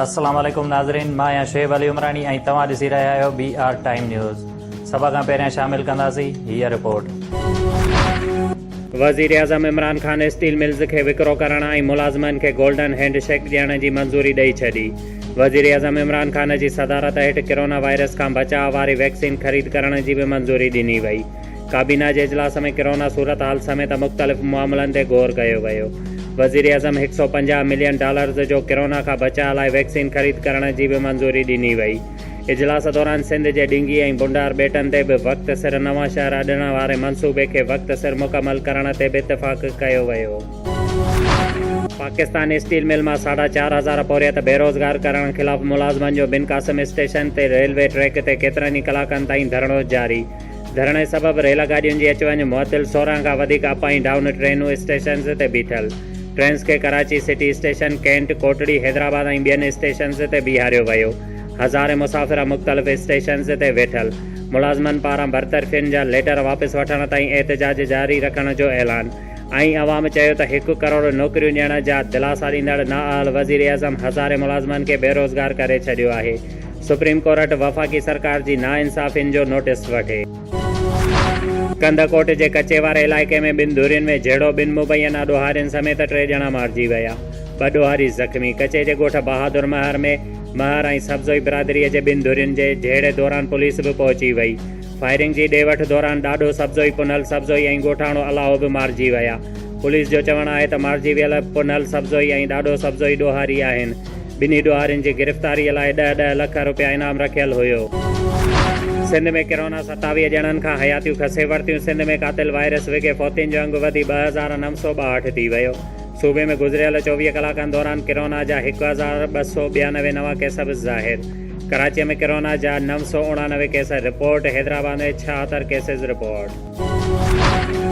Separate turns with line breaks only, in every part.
السلام عليڪم ناظرين مان آهيان شعيب علي عمراڻي ۽ توهان ڏسي رهيا آهيو بي آر ٽائيم نيوز سڀ کان پهريان شامل ڪنداسين هيء رپورٽ.
وزيراعظم عمران خان اسٽيل ملز کي وڪرو ڪرڻ ۽ ملازمن کي گولڊن هينڊ شيڪ ڏيڻ جي منظوري ڏئي ڇڏي. وزيراعظم عمران خان جي صدارت هيٺ ڪرونا وائرس کان بچاء واري ويڪسين خريد ڪرڻ جي به منظوري ڏني وئي. ڪابينا جي اجلاس ۾ ڪرونا صورتحال سميت مختلف معاملن تي غور ڪيو ويو. وزيراعظم هڪ سئو 50 ملين ڊالرز جو ڪرونا کان بچاء لاء ويڪسين خريد ڪرڻ جي به منظوري ڏني وئي. اجلاس دوران سنڌ جي ڊنگي ۽ بنڊار ٻيٽن تي به وقت سر نوان شهر اڏڻ واري منصوبي کي وقت سر مڪمل ڪرڻ تي به اتفاق ڪيو ويو. پاڪستان اسٽيل مل مان ساڍا 4000 پورهيت بيروزگار ڪرڻ خلاف ملازمن جو بن قاسم اسٽيشن تي ريلوي ٽريڪ تي ڪيترن ئي ڪلاڪن تائين ڌرڻو جاري. ڌرڻي سبب ريل گاڏين جي اچ وڃ معطل، 16 کان وڌيڪ اپ ۽ ڊائون ٽرينون اسٽيشنز تي بيٺل. ٽرينز کي Karachi city station, cantt, Kotri, Hyderabad ۽ ٻين اسٽيشنز تي بيهاريو ويو. هزارين مسافر مختلف اسٽيشنز تي ويٺل. ملازمن پاران برطرفين جا ليٽر واپس وٺڻ تائين احتجاج جاري رکڻ جو اعلان ۽ عوام چيو ته هڪ ڪروڙ نوڪريون ڏيڻ جا دلاسا ڏيندڙ نااهل وزيراعظم هزارين ملازمن کي بيروزگار ڪري ڇڏيو آهي. سپريم ڪورٽ وفاقي سرڪار جي ناانصافين جو نوٽيس وٺي. ڪنڌڪوٽ جي ڪچي واري علائقي ۾ ٻن ڌرين ۾ جهيڙو، ٻن مبينا ڏوهارين سميت ٽي ڄڻا مارجي ويا، ٻه ڏوهاري زخمي. ڪچي جي ڳوٺ بهادر مهر ۾ مهر ۽ سبزوئي برادري جي ٻن ڌرين جي جهيڙي دوران پوليس به پهچي وئي. فائرنگ جي ڏي وٺ دوران ڏاڏو سبزوئي، پنهل سبزوئي ۽ ڳوٺاڻو الاهو به مارجي ويا. پوليس جو چوڻ آهي ته مارجي ويل پنهل سبزوئي ۽ ڏاڏو سبزوئي ڏوهاري آهن. ٻنهي ڏوهارين جي گرفتاري لاء ڏهه ڏهه لک رپيا انعام رکيل هيو. سنڌ ۾ ڪرونا 27 ڄڻن کان حياتيون کسي ورتيون، سنڌ ۾ قاتل وائرس وگهي فوتين جو انگ وڌي 2962 ٿي ويو. صوبي ۾ گذريل 24 ڪلاڪن دوران ڪرونا جا 1292 نوان ڪيس به ظاهر. ڪراچي ۾ ڪرونا جا 989 case report, Hyderabad ۾ 76 cases report.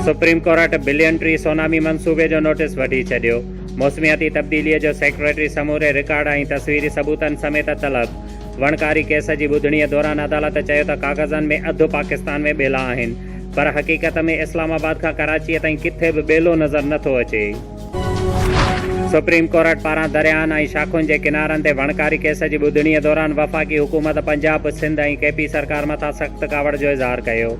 Supreme court billion tree tsunami منصوبي جو نوٽيس وٺي ڇڏيو. موسمياتي تبديليء جو سيڪريٽري سموري رڪارڊ ۽ تصويري ثبوتن سميت طلب. وڻڪاري ڪيس جي ٻڌڻيء دوران عدالت چيو ته ڪاغذن ۾ اڌ پاڪستان ۾ ٻيلا آهن پر حقيقت ۾ اسلام آباد کان ڪراچيء تائين ڪٿي به ٻيلو نظر نه ٿو اچي. سپريم ڪورٽ پاران درياهن ۽ شاخن جي ڪنارن تي وڻڪاري ڪيس جي ٻڌڻيء دوران وفاقي حڪومت پنجاب، سنڌ ۽ ڪي پي سرڪار مٿان سخت ڪاوڙ جو اظهار ڪيو.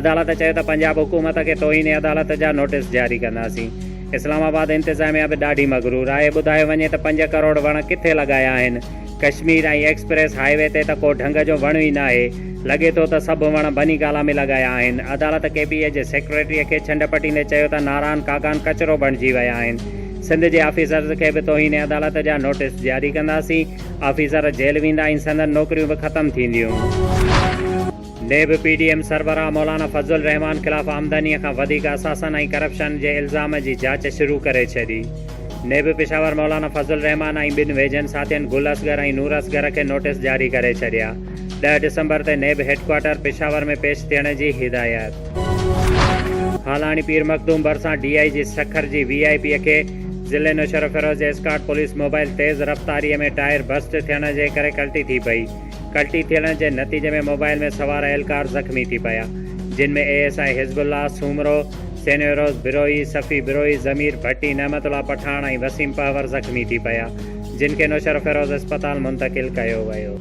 عدالت چيو ته پنجاب حڪومت کي توهين عدالت جا نوٽيس جاري ڪنداسين. اسلام آباد انتظاميا به ڏاڍي مغرور آهي، ٻڌايو وڃي ته پنج ڪروڙ وڻ ڪٿي لڳايا آهن؟ ڪشمير ۽ ايڪسپريس هاء وي تي ته ڪو ڍنگ جو وڻ ئي ناهي، لڳي ٿو ته سڀ وڻ بني گالا ۾ لڳايا آهن. عدالت ڪي پي اي جي سيڪريٽري کي ڇنڊ پٽيندي چيو ته ناران ڪاغان ڪچرو بڻجي ويا آهن، سنڌ جي آفيسرز کي به توهين عدالت جا نوٽيس جاري ڪنداسين، آفيسر جيل ويندا ۽ سندن نوڪريون به ختم ٿينديون. نيب پي ڊي ايم سربراهه مولانا فضل الرحمان خلاف آمدنيء کان وڌيڪ اثاثن ۽ ڪرپشن جي الزام جي جاچ شروع ڪري ڇڏي. نيب پشاور مولانا فضل الرحمان ۽ ٻن ويجهن ساٿين گل اصغر ۽ نور اصغر کي نوٽيس جاري ڪري ڇڏيا. 10 ڊسمبر تي نيب هيڊڪوارٽر پشاور ۾ پيش ٿيڻ جي هدايت. هالاڻي پير مخدوم ڀرسان ڊي I جي سکر جي وي آء پيء کي ضلعي نوشهروفيروز جي اسڪارٽ پوليس موبائل تيز رفتاريء ۾ ٽائر بسٽ ٿيڻ جي ڪري ڪلٽي ٿي پئي. ڪلٽي ٿيڻ جي نتيجي ۾ موبائل ۾ سوار اهلڪار زخمي ٿي پيا، جن ۾ اي ايس I حزب الله سومرو، سينيوروز بروهي، صفي بروهي، ضمير ڀٽي، نعمت الله پٺاڻ ۽ وسيم پهور زخمي ٿي پيا، جن کي نوشهروفيروز اسپتال منتقل ڪيو ويو.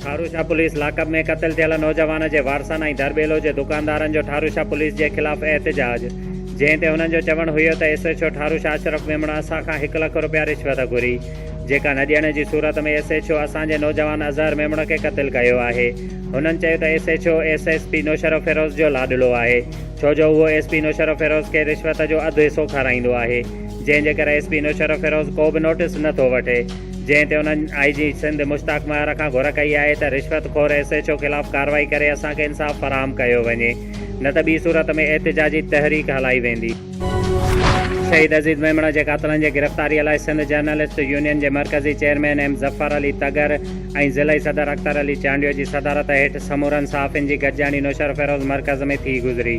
ٺاروشاه پوليس لاڪپ ۾ قتل ٿيل نوجوان جي وارثن ۽ درٻيلو جي دڪاندارن جو ٺاروشاه پوليس جي خلاف احتجاج، جنهن تي هنن جو چوڻ هيو ته S H O Tharushah Ashraf Memon اسان کان هڪ لک روپيا رشوت گهري، جيڪا نه ڏيڻ جي صورت ۾ ايس ايڇ او اسان جي نوجوان اظهر ميمڻ کي قتل ڪيو آهي. هنن چيو ته S H O S S P Naushahro Feroze جو لاڏلو آهي ڇو جو اهو ايس پي نوشهروفيروز کي رشوت جو اڌ حصو کارائيندو آهي جنهن جي ڪري ايس پي نوشهروفيروز ڪو به نوٽيس نه ٿو وٺي جنهن تي انهن آء جي سنڌ مشتاق مهر کان گهر ڪئي آهي ته رشوت خور ايس ايڇ او خلاف ڪارروائي ڪري اسان کي انصاف فراهم ڪيو وڃي نه ته ٻي صورت ۾ احتجاجي تحريڪ هلائي ويندي. شهيد عزيز ميمڻ جي قاتلن جي گرفتاري لاء سنڌ جرنلسٽ يونين جي مرڪزي چيئرمين ايم ظفر علي تڳر ۽ ضلعي صدر اختر علي چانڊيو جي صدارت هيٺ سمورن صحافين جي گڏجاڻي نوشهروفيروز مرڪز ۾ ٿي گذري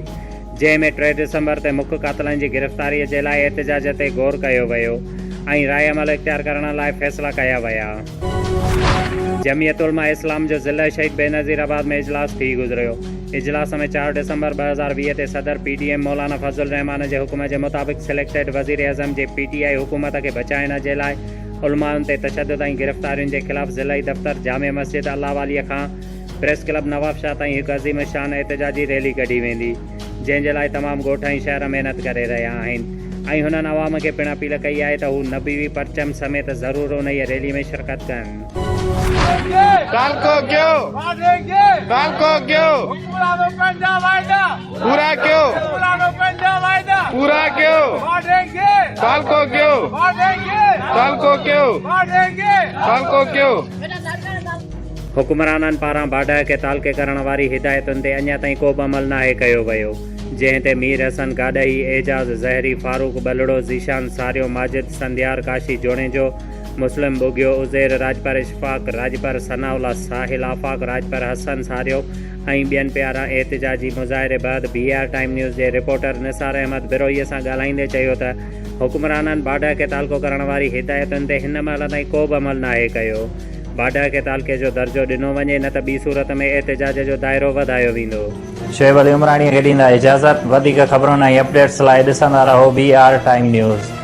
جنهن ۾ 3 ڊسمبر تي مک قاتلن جي گرفتاري جي لاء احتجاج تي غور ڪيو ويو ۽ راء عمل اختيار ڪرڻ لاء فيصلا ڪيا ويا. جمعيت علماء اسلام جو ضلعي شهيد بينظير آباد ۾ اجلاس ٿي گذريو. اجلاس ۾ 4 ڊسمبر 2020 تي صدر پي ڊي ايم مولانا فضل الرحمان جي حڪم جي مطابق سليڪٽيڊ وزيراعظم جي پي ٽي آء حڪومت کي بچائڻ جي لاء علمائن تي تشدد ۽ گرفتارين جي خلاف ضلعي دفتر جامع مسجد الله واليء کان پريس ڪلب نوابشاهه تائين هڪ عظيم الشان احتجاجي ريلي ڪڍي ويندي جنهن جي لاء تمام ڳوٺ ۽ شهر محنت ڪري رهيا آهن ۽ هنن عوام کي پڻ اپيل ڪئي آهي ته هو نبوي پرچم سميت ضرور انهيء ريلي ۾ شرڪت ڪن.
تعلقو ڪيو تعلقو ڪيو پورا ڪيو پورا ڪيو تعلقو ڪيو تعلقو ڪيو تعلقو ڪيو.
حڪمرانن پاران باڊهه کي تعلقي ڪرڻ واري هدايتن تي اڃا تائين ڪو به عمل ناهي ڪيو ويو، جنهن تي مير حسن گاڏهي، اعجاز زهري، فاروق ٻلهڙو، ذيشان ساريو، ماجد سنڌيار، ڪاشي جوڻيجو، مسلم ٻگهيو، عزير راڄپر، اشفاق راڄپر، ثناء الله ساحل، آفاق راڄپر، حسن ساريو ۽ ٻين پياران احتجاجي مظاهري بعد بي آر ٽائيم نيوز جي رپورٽر نثار احمد بروهي سان ڳالهائيندي چيو ته حڪمرانن باڊهه کي تعلقو ڪرڻ واري هدايتن تي هن مهل تائين ڪو به عمل ناهي ڪيو، باڊهه کي تعلقي جو درجو ڏنو وڃي نه ته ٻي صورت ۾ احتجاج جو دائرو وڌايو ويندو.
شعيب علي عمراڻي کي ڏيندا اجازت، وڌيڪ خبرن ۽ اپڊيٽس لاء ڏسندا رهو بي آر ٽائيم نيوز.